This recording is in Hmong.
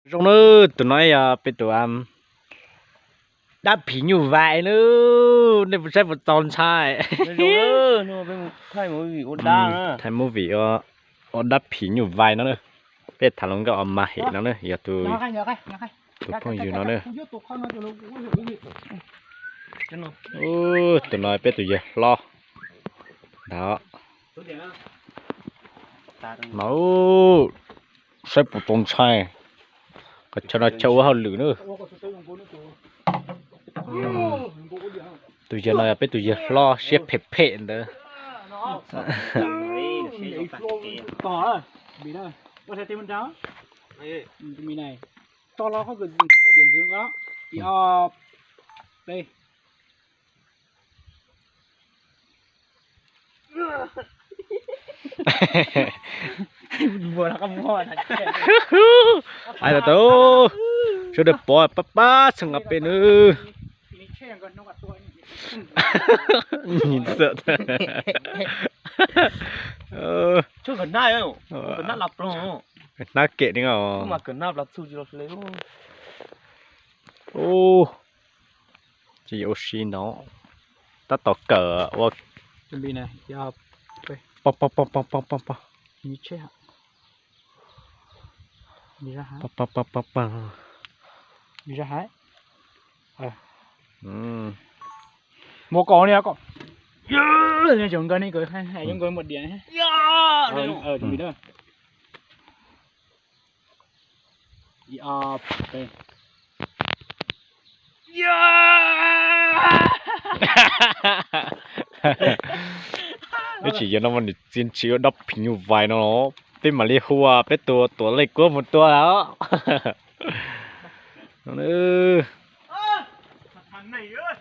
Zoo na, tus no yog peb tus dab phim nyuj vais na, nej puas saib puas txaus ntshai. Thaij movie ua dab phim nyuj vais no na, peb tham hluas nkauj os mas hem no na, yog tus, tus phooj ywg no na. Tus no peb tus yawg hlob ntag. Mas saib puas txaus ntshai, qhov chaw no chaw ua hauj lwm na. Tus yawg no yog peb tus yawg hlob siab phem phem ntawd. Ai tau, sawv daws pov pab pab txhawb nqa peb nawb. Hnab kem ne. Ub, tsis ua si no, tab tom kawm ua. Mus kom ni kom, zoo nkauj ni kom hais zoo nkauj mus diam. Peb tsis yog no mas nws txiav txim ua dab phim nyuj vais no los peb mam li hu peb tus tuam lej kuab mus tua os.